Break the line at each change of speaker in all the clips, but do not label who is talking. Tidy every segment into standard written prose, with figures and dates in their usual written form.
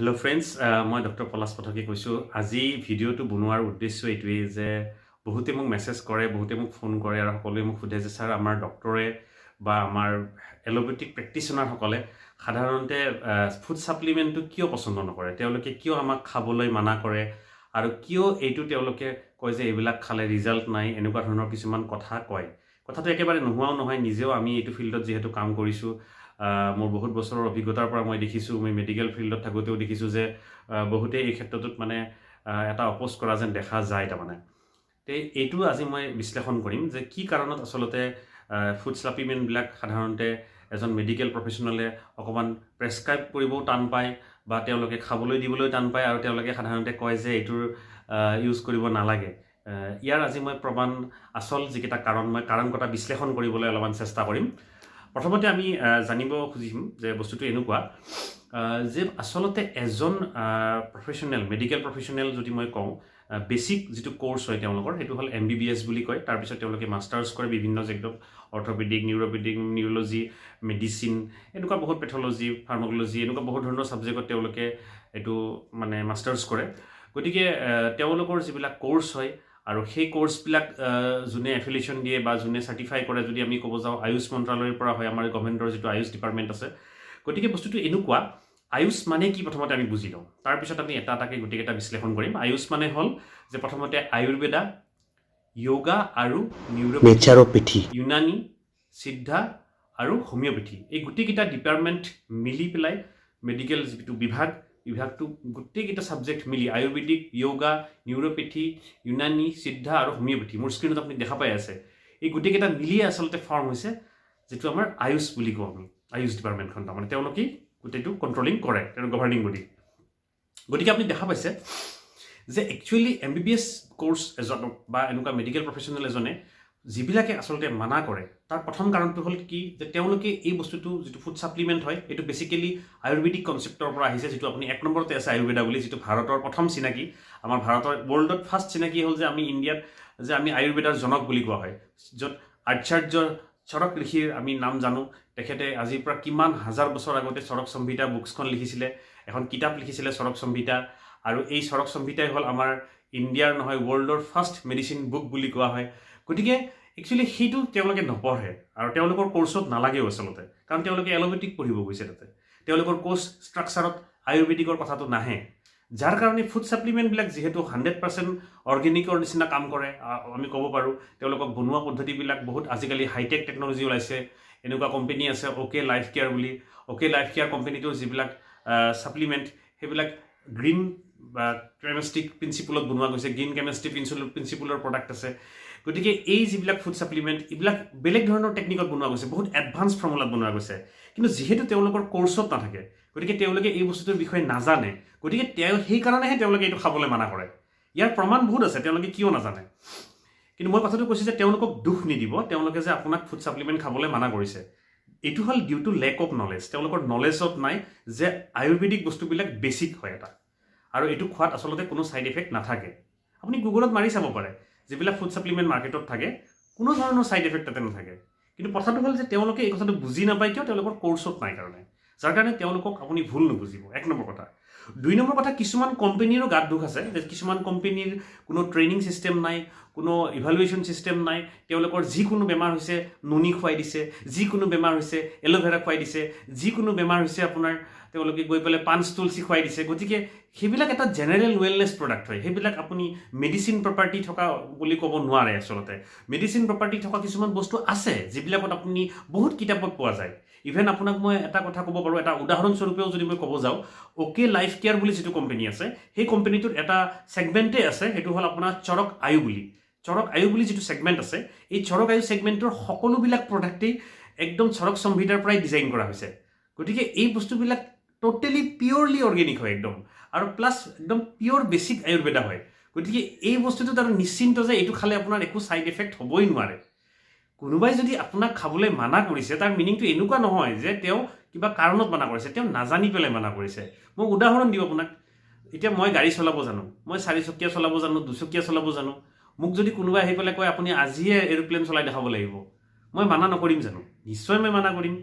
Hello' friends, মই doctor পলাশ পাঠকে কৈছোঁ। আজি ভিডিঅ'টো বনোৱাৰ উদ্দেশ্য এইটোৱেই যে বহুতে মোক মেছেজ কৰে, বহুতে মোক ফোন কৰে আৰু সকলোৱে মোক সোধে যে ছাৰ, আমাৰ ডক্টৰে বা আমাৰ এল'পেথিক প্ৰেক্টিচনাৰসকলে সাধাৰণতে ফুড ছাপ্লিমেণ্টটো কিয় পচন্দ নকৰে, তেওঁলোকে কিয় আমাক খাবলৈ মানা কৰে আৰু কিয় এইটো তেওঁলোকে কয় যে এইবিলাক খালে ৰিজাল্ট নাই, এনেকুৱা ধৰণৰ কিছুমান কথা কয়। কথাটো একেবাৰে নোহোৱাও নহয়। নিজেও আমি এইটো ফিল্ডত যিহেতু কাম কৰিছোঁ, মোৰ বহুত বছৰৰ অভিজ্ঞতাৰ পৰা মই দেখিছোঁ, মই মেডিকেল ফিল্ডত থাকোঁতেও দেখিছোঁ যে বহুতে এই ক্ষেত্ৰটোত মানে এটা অপ'জ কৰা যেন দেখা যায়। তাৰমানে তে এইটো আজি মই বিশ্লেষণ কৰিম যে কি কাৰণত আচলতে ফুড ছাপ্লিমেণ্টবিলাক সাধাৰণতে এজন মেডিকেল প্ৰফেচনেলে অকণমান প্ৰেছক্ৰাইব কৰিবও টান পায় বা তেওঁলোকে খাবলৈ দিবলৈ টান পায় আৰু তেওঁলোকে সাধাৰণতে কয় যে এইটোৰ ইউজ কৰিব নালাগে। ইয়াৰ আজি মই প্ৰমাণ, আচল যিকেইটা কাৰণ, মই কাৰণকেইটা বিশ্লেষণ কৰিবলৈ অলপমান চেষ্টা কৰিম। প্ৰথমতে আমি জানিব খুজিম যে বস্তুটো এনেকুৱা যে আচলতে এজন প্ৰফেচনেল, মেডিকেল প্ৰফেচনেল যদি মই কওঁ, বেছিক যিটো ক'ৰ্চ হয় তেওঁলোকৰ, সেইটো হ'ল এমবিবিএছ বুলি কয়। তাৰপিছত তেওঁলোকে মাষ্টাৰ্ছ কৰে বিভিন্ন একদম অৰ্থপেডিক, নিউৰ'পেডিক, নিউৰ'লজি, মেডিচিন, এনেকুৱা বহুত, পেথলজি, ফাৰ্মাকলজি, এনেকুৱা বহুত ধৰণৰ ছাবজেক্টত তেওঁলোকে এইটো মানে মাষ্টাৰ্ছ কৰে। গতিকে তেওঁলোকৰ যিবিলাক ক'ৰ্চ হয় আৰু সেই ক'ৰ্চবিলাক যোনে এফিলিয়েশ্যন দিয়ে বা যোনে চাৰ্টিফাই কৰে, যদি আমি ক'ব যাওঁ, আয়ুষ মন্ত্ৰালয়ৰ পৰা হয়, আমাৰ গভৰ্ণমেণ্টৰ যিটো আয়ুষ ডিপাৰ্টমেণ্ট আছে। গতিকে বস্তুটো এনেকুৱা, আয়ুষ মানে কি প্ৰথমতে আমি বুজি লওঁ, তাৰপিছত আমি এটা এটাকৈ গোটেইকেইটা বিশ্লেষণ কৰিম। আয়ুষ মানে হ'ল যে প্ৰথমতে আয়ুৰ্বেদা, য়োগা আৰু নিউৰ'পেথি,
নেচাৰোপেথি,
ইউনানী, সিদ্ধা আৰু হোমিঅ'পেথি, এই গোটেইকেইটা ডিপাৰ্টমেণ্ট মিলি পেলাই মেডিকেল যিটো বিভাগ, বিভাগটো গোটেইকেইটা ছাবজেক্ট মিলি আয়ুৰ্বেদিক, য়োগা, নিউৰ'পেথি, ইউনানী, সিদ্ধা আৰু হোমিঅ'পেথি, মোৰ স্ক্ৰীণত আপুনি দেখা পাই আছে, এই গোটেইকেইটা মিলিয়ে আচলতে ফৰ্ম হৈছে যিটো আমাৰ আয়ুষ বুলি কওঁ আমি। আয়ুষ ডিপাৰ্টমেণ্টখন তাৰমানে তেওঁলোকেই গোটেইটো কণ্ট্ৰলিং কৰে, তেওঁলোক গভাৰ্ণিং বডি। গতিকে আপুনি দেখা পাইছে যে একচুৱেলি এমবিবিএছ ক'ৰ্চ এজনক বা এনেকুৱা মেডিকেল প্ৰফেচনেল এজনে যিবিলাকে আচলতে মানা কৰে, তাৰ প্ৰথম কাৰণটো হ'ল কি যে তেওঁলোকে এই বস্তুটো যিটো ফুড ছাপ্লিমেণ্ট হয়, এইটো বেচিকেলি আয়ুৰ্বেদিক কনচেপ্টৰ পৰা আহিছে, যিটো আপুনি এক নম্বৰতে আছে আয়ুৰ্বেদা বুলি, যিটো ভাৰতৰ প্ৰথম চিনাকি, আমাৰ ভাৰতৰ ৱৰ্ল্ডত ফাৰ্ষ্ট চিনাকি হ'ল যে আমি ইণ্ডিয়াত যে আমি আয়ুৰ্বেদাৰ জনক বুলি কোৱা হয়, য'ত আচাৰ্য চৰক ঋষিৰ আমি নাম জানো। তেখেতে আজিৰ পৰা কিমান হাজাৰ বছৰ আগতে চৰক সংহিতা বুকছখন লিখিছিলে, এখন কিতাপ লিখিছিলে চৰক সংহিতা। আৰু এই চৰক সংহিতাই হ'ল আমাৰ ইণ্ডিয়াৰ নহয়, ৱৰ্ল্ডৰ ফাৰ্ষ্ট মেডিচিন বুক বুলি কোৱা হয়। গতিকে একচুৱেলি সেইটো তেওঁলোকে নপঢ়ে আৰু তেওঁলোকৰ কৰ্চত নালাগেও আচলতে, কাৰণ তেওঁলোকে এল'পেথিক পঢ়িব গৈছে। তাতে তেওঁলোকৰ কৰ্চ ষ্ট্ৰাকচাৰত আয়ুৰ্বেদিকৰ কথাটো নাহে, যাৰ কাৰণে ফুড ছাপ্লিমেণ্টবিলাক যিহেতু 100% অৰ্গেনিকৰ নিচিনা কাম কৰে, আমি ক'ব পাৰোঁ, তেওঁলোকক বনোৱা পদ্ধতিবিলাক বহুত আজিকালি হাইটেক টেকন'লজি ওলাইছে। এনেকুৱা কোম্পেনী আছে অ'কে লাইফ কেয়াৰ বুলি। অ'কে লাইফ কেয়াৰ কোম্পেনীটোৰ যিবিলাক ছাপ্লিমেণ্ট, সেইবিলাক গ্ৰীণ বা কেমেষ্ট্ৰি প্ৰিন্সিপলত বনোৱা গৈছে, গ্ৰীণ কেমেষ্ট্ৰি প্ৰিন্সিপলৰ প্ৰডাক্ট আছে। গতিকে এই যিবিলাক ফুড ছাপ্লিমেণ্ট, এইবিলাক বেলেগ ধৰণৰ টেকনিকত বনোৱা গৈছে, বহুত এডভান্স ফৰ্মুলাত বনোৱা গৈছে। কিন্তু যিহেতু তেওঁলোকৰ কৰ্চত নাথাকে, গতিকে তেওঁলোকে এই বস্তুটোৰ বিষয়ে নাজানে। গতিকে তেওঁ সেইকাৰণেহে তেওঁলোকে এইটো খাবলৈ মানা কৰে। ইয়াৰ প্ৰমাণ বহুত আছে তেওঁলোকে কিয় নাজানে। কিন্তু মই কথাটো কৈছোঁ যে তেওঁলোকক দোষ নিদিব, তেওঁলোকে যে আপোনাক ফুড ছাপ্লিমেণ্ট খাবলৈ মানা কৰিছে, এইটো হ'ল due to lack of knowledge। তেওঁলোকৰ নলেজত নাই যে আয়ুৰ্বেদিক বস্তুবিলাক বেছিক হয় এটা আৰু এইটো খোৱাত আচলতে কোনো ছাইড ইফেক্ট নাথাকে। আপুনি গুগলত মাৰি চাব পাৰে, যিবিলাক ফুড ছাপ্লিমেণ্ট মাৰ্কেটত থাকে, কোনো ধৰণৰ ছাইড ইফেক্ট তাতে নাথাকে। কিন্তু কথাটো হ'ল যে তেওঁলোকে এই কথাটো বুজি নাপায়। কিয়? তেওঁলোকৰ কৰ্চত নাই কাৰণে, যাৰ কাৰণে তেওঁলোকক আপুনি ভুল নুবুজিব, এক নম্বৰ কথা। দুই নম্বৰ কথা, কিছুমান কোম্পেনীৰো গাত দোষ আছে যে কিছুমান কোম্পেনীৰ কোনো ট্ৰেইনিং ছিষ্টেম নাই, কোনো ইভালুৱেশ্যন ছিষ্টেম নাই। তেওঁলোকৰ যিকোনো বেমাৰ হৈছে নুনি খুৱাই দিছে, যিকোনো বেমাৰ হৈছে এল'ভেৰা খুৱাই দিছে, যিকোনো বেমাৰ হৈছে আপোনাৰ তেওঁলোকে গৈ পেলাই পাঞ্চ তুলসী খুৱাই দিছে। গতিকে সেইবিলাক এটা জেনেৰেল ৱেলনেছ প্ৰডাক্ট হয়, সেইবিলাক আপুনি মেডিচিন প্ৰপাৰ্টি থকা বুলি ক'ব নোৱাৰে। আচলতে মেডিচিন প্ৰপাৰ্টি থকা কিছুমান বস্তু আছে, যিবিলাকত আপুনি বহুত কিতাপত পোৱা যায়। ইভেন আপোনাক মই এটা কথা ক'ব পাৰোঁ, এটা উদাহৰণস্বৰূপেও যদি মই ক'ব যাওঁ, অ'কে লাইফ কেয়াৰ বুলি যিটো কোম্পানী আছে, সেই কোম্পানীটোত এটা ছেগমেণ্টেই আছে, সেইটো হ'ল আপোনাৰ চৰক আয়ু বুলি। চৰক আয়ু বুলি যিটো ছেগমেণ্ট আছে, এই চৰক আয়ু ছেগমেণ্টৰ সকলোবিলাক প্ৰডাক্টেই একদম চৰক সংহিতাৰ পৰাই ডিজাইন কৰা হৈছে। গতিকে এই বস্তুবিলাক ট'টেলি পিয়'ৰলি অৰ্গেনিক হয় একদম আৰু প্লাছ একদম পিয়'ৰ বেছিক আয়ুৰ্বেদা হয়। গতিকে এই বস্তুটোত আৰু নিশ্চিন্ত যে এইটো খালে আপোনাৰ একো ছাইড এফেক্ট হ'বই নোৱাৰে। কোনোবাই যদি আপোনাক খাবলৈ মানা কৰিছে, তাৰ মিনিংটো এনেকুৱা নহয় যে তেওঁ কিবা কাৰণত মানা কৰিছে, তেওঁ নাজানি পেলাই মানা কৰিছে। মই উদাহৰণ দিওঁ আপোনাক। এতিয়া মই গাড়ী চলাব জানো, মই চাৰিচকীয়া চলাব জানো, দুচকীয়া চলাব জানো। মোক যদি কোনোবাই আহি পেলাই কয়, আপুনি আজিয়ে এৰোপ্লেন চলাই দেখাব লাগিব, মই মানা নকৰিম জানো? নিশ্চয় মই মানা কৰিম।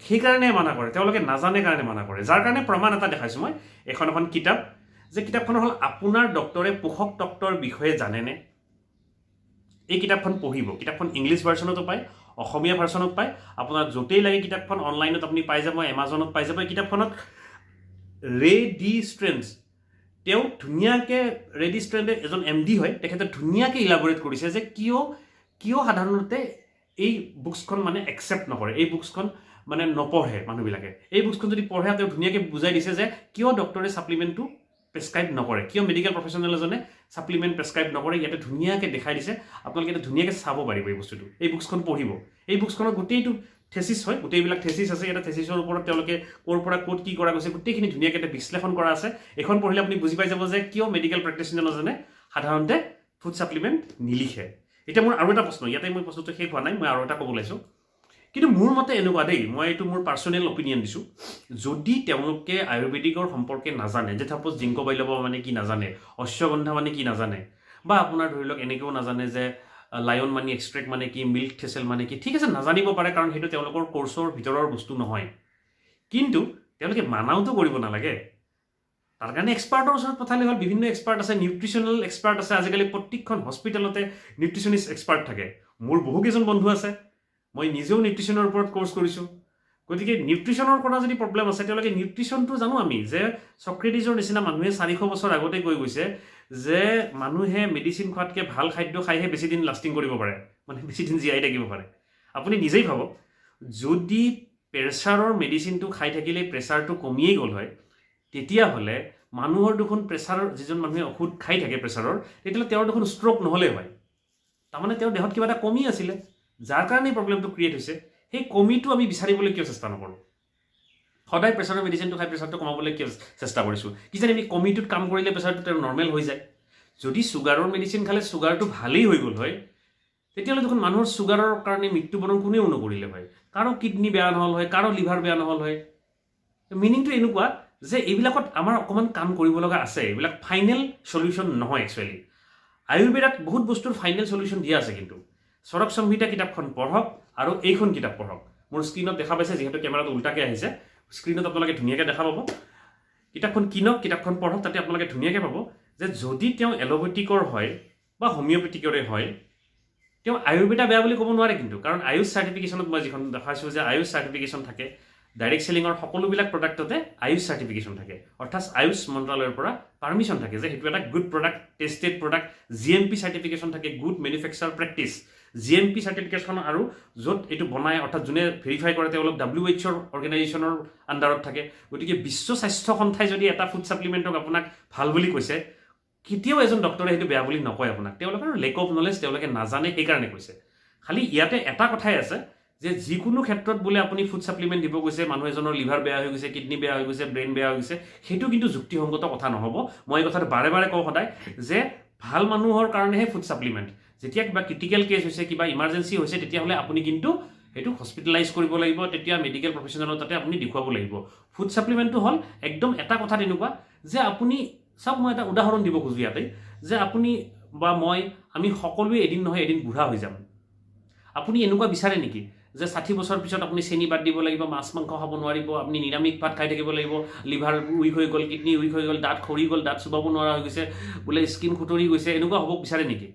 সেইকাৰণে মানা কৰে, তেওঁলোকে নাজানে কাৰণে মানা কৰে। যাৰ কাৰণে প্ৰমাণ এটা দেখাইছোঁ মই, এখন এখন কিতাপ, যে কিতাপখন হ'ল আপোনাৰ ডক্টৰে পোষক তত্ত্বৰ বিষয়ে জানেনে। এই কিতাপখন পঢ়িব। কিতাপখন ইংলিছ ভাৰ্চনতো পায়, অসমীয়া ভাৰ্চনত পায়। আপোনাৰ য'তেই লাগে কিতাপখন অনলাইনত আপুনি পাই যাব, এমাজনত পাই যাব। এই কিতাপখনত ৰে ডি ষ্ট্ৰেঞ্জ, তেওঁ ধুনীয়াকৈ, ৰে ডি ষ্ট্ৰেঞ্জে এজন এমডি হয়, তেখেতে ধুনীয়াকৈ ইলাবৰেট কৰিছে যে কিয় কিয় সাধাৰণতে এই বুকছখন মানে একচেপ্ট নকৰে, এই বুকছখন মানে নপঢ়ে মানুহবিলাকে। এই বুকছখন যদি পঢ়ে, তেওঁ ধুনীয়াকৈ বুজাই দিছে যে কিয় ডক্টৰে ছাপ্লিমেণ্টটো প্ৰেছক্ৰাইব নকৰে, কিয় মেডিকেল প্ৰফেচনেল এজনে ছাপ্লিমেণ্ট প্ৰেছক্ৰাইব নকৰে। ইয়াতে ধুনীয়াকৈ দেখাই দিছে, আপোনালোকে এতিয়া ধুনীয়াকৈ চাব পাৰিব এই বস্তুটো। এই বুকছখন পঢ়িব। এই বুকছখনত গোটেইটো থেচিছ হয়, গোটেইবিলাক থেচিছ আছে। ইয়াতে থেচিছৰ ওপৰত তেওঁলোকে ক'ৰ পৰা ক'ত কি কৰা গৈছে, গোটেইখিনি ধুনীয়াকৈ এটা বিশ্লেষণ কৰা আছে। এইখন পঢ়িলে আপুনি বুজি পাই যাব যে কিয় মেডিকেল প্ৰেক্টিচনাৰজনে সাধাৰণতে ফুড ছাপ্লিমেণ্ট নিলিখে। এতিয়া মোৰ আৰু এটা প্ৰশ্ন, ইয়াতে মই প্ৰশ্নটো শেষ হোৱা নাই, মই আৰু এটা ক'ব ওলাইছোঁ। কিন্তু মোৰ মতে এনেকুৱা দেই, মই এইটো মোৰ পাৰ্চনেল অপিনিয়ন দিছোঁ, যদি তেওঁলোকে আয়ুৰ্বেদিকৰ সম্পৰ্কে নাজানে, যে ছাপ'জ জিংক বাইলবা মানে কি নাজানে, অশ্বগন্ধা মানে কি নাজানে, বা আপোনাৰ ধৰি লওক এনেকৈও নাজানে যে লায়ন মানি এক্সট্ৰেক্ট মানে কি, মিল্ক থেচেল মানে কি, ঠিক আছে, নাজানিব পাৰে, কাৰণ সেইটো তেওঁলোকৰ কৰ্চৰ ভিতৰৰ বস্তু নহয়। কিন্তু তেওঁলোকে মানাওতো কৰিব নালাগে। তাৰ কাৰণে এক্সপাৰ্টৰ ওচৰত পঠালে হ'ল। বিভিন্ন এক্সপাৰ্ট আছে, নিউট্ৰিচনেল এক্সপাৰ্ট আছে। আজিকালি প্ৰত্যেকখন হস্পিটেলতে নিউট্ৰিচনিষ্ট এক্সপাৰ্ট থাকে। মোৰ বহুকেইজন বন্ধু আছে, মই নিজেও নিউট্ৰিচনৰ ওপৰত কৰ্চ কৰিছোঁ। গতিকে নিউট্ৰিচনৰ পৰা যদি প্ৰব্লেম আছে, তেওঁলোকে নিউট্ৰিচনটো জানো আমি যে চক্ৰেটিছৰ নিচিনা মানুহে 400 বছৰ আগতে কৈ গৈছে যে মানুহে মেডিচিন খোৱাতকৈ ভাল খাদ্য খাইহে বেছি দিন লাষ্টিং কৰিব পাৰে, মানে বেছি দিন জীয়াই থাকিব পাৰে। আপুনি নিজেই ভাবক, যদি প্ৰেছাৰৰ মেডিচিনটো খাই থাকিলে প্ৰেছাৰটো কমিয়েই গ'ল হয়, তেতিয়াহ'লে মানুহৰ দেখোন প্ৰেছাৰৰ, যিজন মানুহে ঔষধ খাই থাকে প্ৰেছাৰৰ, তেতিয়াহ'লে তেওঁৰ দেখোন ষ্ট্ৰ'ক নহ'লেই হয়। তাৰমানে তেওঁৰ দেহত কিবা এটা কমি আছিলে, যাৰ কাৰণে প্ৰব্লেমটো ক্ৰিয়েট হৈছে। সেই কমিটো আমি বিচাৰিবলৈ কিয় চেষ্টা নকৰোঁ? সদায় প্ৰেছাৰৰ মেডিচিনটো খাই প্ৰেছাৰটো কমাবলৈ কিয় চেষ্টা কৰিছোঁ? কিজানি আমি কমিটোত কাম কৰিলে প্ৰেছাৰটো তেওঁৰ নৰ্মেল হৈ যায়। যদি চুগাৰৰ মেডিচিন খালে চুগাৰটো ভালেই হৈ গ'ল হয়, তেতিয়াহ'লে দেখোন মানুহৰ চুগাৰৰ কাৰণে মৃত্যুবৰণ কোনেও নকৰিলে হয়, কাৰো কিডনী বেয়া নহ'ল হয়, কাৰো লিভাৰ বেয়া নহ'ল হয়। মিনিংটো এনেকুৱা যে এইবিলাকত আমাৰ অকণমান কাম কৰিব লগা আছে। এইবিলাক ফাইনেল চলিউশ্যন নহয়। একচুৱেলি আয়ুৰ্বেদাত বহুত বস্তুৰ ফাইনেল চলিউশ্যন দিয়া আছে। কিন্তু চৰক সংহিতা কিতাপখন পঢ়ক আৰু এইখন কিতাপ পঢ়ক। মোৰ স্ক্ৰীণত দেখা পাইছে, যিহেতু কেমেৰাটো উল্টাকৈ আহিছে, স্ক্ৰীণত আপোনালোকে ধুনীয়াকৈ দেখা পাব। কিতাপখন কিনক, কিতাপখন পঢ়ক। তাতে আপোনালোকে ধুনীয়াকৈ পাব যে যদি তেওঁ এল'পেথিকৰ হয় বা হোমিঅ'পেথিকৰে হয়, তেওঁ আয়ুৰ্বেদা বেয়া বুলি ক'ব নোৱাৰে কিন্তু। কাৰণ আয়ুষ চাৰ্টিফিকেশ্যনত মই যিখন দেখাইছোঁ যে আয়ুষ চাৰ্টিফিকেশ্যন থাকে, ডাইৰেক্ট চেলিঙৰ সকলোবিলাক প্ৰডাক্টতে আয়ুষ চাৰ্টিফিকেশ্যন থাকে, অৰ্থাৎ আয়ুষ মন্ত্ৰালয়ৰ পৰা পাৰ্মিশ্যন থাকে যে সেইটো এটা good product, tested product. GMP certification থাকে, good manufacture practice, GMP certification. আৰু য'ত এইটো বনায়, অৰ্থাৎ যোনে ভেৰিফাই কৰে, তেওঁলোক ডাব্লিউ এইচৰ অৰ্গেনাইজেশ্যনৰ আণ্ডাৰত থাকে। গতিকে বিশ্ব স্বাস্থ্য সন্থাই যদি এটা ফুড ছাপ্লিমেণ্টক আপোনাক ভাল বুলি কৈছে, কেতিয়াও এজন ডক্টৰে সেইটো বেয়া বুলি নকয় আপোনাক। তেওঁলোকৰ লেক অফ নলেজ, তেওঁলোকে নাজানে, সেইকাৰণে কৈছে। খালি ইয়াতে এটা কথাই আছে যে যিকোনো ক্ষেত্ৰত বোলে আপুনি ফুড ছাপ্লিমেণ্ট দিব গৈছে, মানুহ এজনৰ লিভাৰ বেয়া হৈ গৈছে, কিডনী বেয়া হৈ গৈছে, ব্ৰেইন বেয়া হৈ গৈছে, সেইটো কিন্তু যুক্তিসংগত কথা নহ'ব। মই এই কথাটো বাৰে বাৰে কওঁ সদায় যে ভাল মানুহৰ কাৰণেহে ফুড ছাপ্লিমেণ্ট। যেতিয়া কিবা ক্ৰিটিকেল কেছ হৈছে, কিবা ইমাৰ্জেঞ্চি হৈছে, তেতিয়াহ'লে আপুনি কিন্তু সেইটো হস্পিটেলাইজ কৰিব লাগিব, তেতিয়া মেডিকেল প্ৰফেচনেলৰ তাতে আপুনি দেখুৱাব লাগিব। ফুড ছাপ্লিমেণ্টটো হ'ল একদম এটা কথা তেনেকুৱা যে আপুনি চাওক, মই এটা উদাহৰণ দিব খোজোঁ ইয়াতে যে আপুনি বা মই, আমি সকলোৱে এদিন নহয় এদিন বুঢ়া হৈ যাম। আপুনি এনেকুৱা বিচাৰে নেকি যে 60 বছৰ পিছত আপুনি চেনি বাদ দিব লাগিব, মাছ মাংস খাব নোৱাৰিব, আপুনি নিৰামিষ ভাত খাই থাকিব লাগিব, লিভাৰ উইক হৈ গ'ল, কিডনী উইক হৈ গ'ল, দাঁত সৰি গ'ল, দাঁত চোবাব নোৱাৰা হৈ গৈছে, বোলে স্কিন খুতৰি গৈছে, এনেকুৱা হ'ব বিচাৰে নেকি?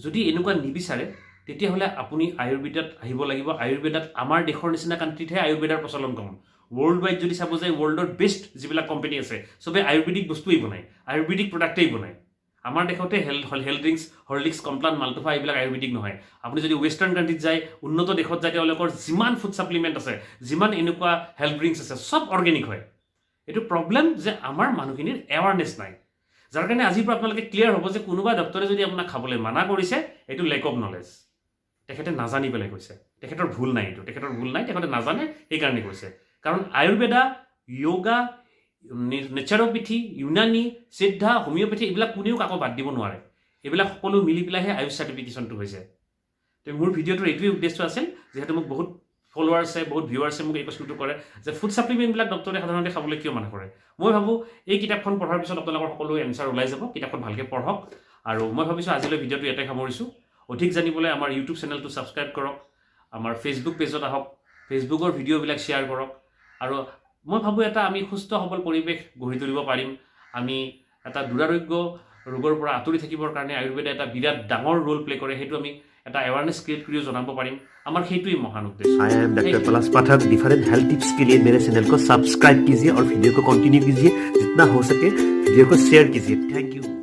যদি এনেকুৱা নিবিচাৰে, তেতিয়াহ'লে আপুনি আয়ুৰ্বেদত আহিব লাগিব। আয়ুৰ্বেদত আমাৰ দেশৰ নিচিনা কাণ্ট্ৰিতহে আয়ুৰ্বেদৰ প্ৰচলন কম। ৱৰ্ল্ড ৱাইড যদি চাব যায়, ৱৰ্ল্ডৰ বেষ্ট যিবিলাক কোম্পানী আছে, চবে আয়ুৰ্বেদিক বস্তুৱেই বনায়, আয়ুৰ্বেদিক প্ৰডাক্টেই বনায়। আমাৰ দেশতে হেল্থ ড্ৰিংকছ, হৰলিক্স, কমপ্লান, মাল্টোফা, এইবিলাক আয়ুৰ্বেদিক নহয়। আপুনি যদি ৱেষ্টাৰ্ণ কাণ্ট্ৰিত যায়, উন্নত দেশত যায়, তেওঁলোকৰ যিমান ফুড ছাপ্লিমেণ্ট আছে, যিমান এনেকুৱা হেল্থ ড্ৰিংকছ আছে, চব অৰ্গেনিক হয়। এইটো প্ৰব্লেম যে আমাৰ মানুহখিনিৰ এৱাৰনেছ নাই। যাৰ কাৰণে আজিৰ পৰা আপোনালোকে ক্লিয়াৰ হ'ব যে কোনোবা ডক্টৰে যদি আপোনাক খাবলৈ মানা কৰিছে, এইটো লেক অফ নলেজ, তেখেতে নাজানি পেলাই কৈছে। তেখেতৰ ভুল নাই এইটো, তেখেতৰ ভুল নাই, তেখেতে নাজানে সেইকাৰণে কৈছে। কাৰণ আয়ুৰ্বেদা, য়োগা, নেচাৰ'পেথি, ইউনানী, সিদ্ধা, হোমিঅ'পেথি, এইবিলাক কোনেও কাকো বাদ দিব নোৱাৰে। এইবিলাক সকলো মিলি পেলাইহে আয়ুষ চাৰ্টিফিকেশ্যনটো হৈছে। তো মোৰ ভিডিঅ'টোৰ এইটোৱেই উদ্দেশ্য আছিল, যিহেতু মোক বহুত ফলোৱাৰ্ছে, বহুত ভিউৱাৰ্ছে মোক এই প্ৰশ্নটো কৰে যে ফুড ছাপ্লিমেণ্টবিলাক ডক্টৰে সাধাৰণতে খাবলৈ কিয় মানা কৰে। মই ভাবোঁ এই কিতাপখন পঢ়াৰ পিছত আপোনালোকৰ সকলো এনচাৰ ওলাই যাব। কিতাপখন ভালকৈ পঢ়ক। আৰু মই ভাবিছোঁ আজিলৈ ভিডিঅ'টো ইয়াতে সামৰিছোঁ। অধিক জানিবলৈ আমাৰ ইউটিউব চেনেলটো ছাবস্ক্ৰাইব কৰক, আমাৰ ফেচবুক পেজত আহক, ফেচবুক পেজত ফেচবুকৰ ভিডিঅ'বিলাক শ্বেয়াৰ কৰক। আৰু মই ভাবোঁ, এটা আমি সুস্থ সবল পৰিৱেশ গঢ়ি তুলিব পাৰিম। আমি এটা দুৰাৰোগ্য ৰোগৰ পৰা আঁতৰি থাকিবৰ কাৰণে আয়ুৰ্বেদে এটা বিৰাট ডাঙৰ ৰোল প্লে কৰে, সেইটো আমি এটা এৱাৰনেছ ক্ৰিয়েট কৰিও জনাব পাৰিম। আমাৰ সেইটোৱেই মহান উদ্দেশ্য।
I am
Thank
doctor
you.
Palash Pathak. Different health tips के लिए मेरे चैनल को सब्सक्राइब कीजिए और वीडियो को कंटिन्यू कीजिए। जितना हो सके वीडियो को शेयर कीजिए। Thank you.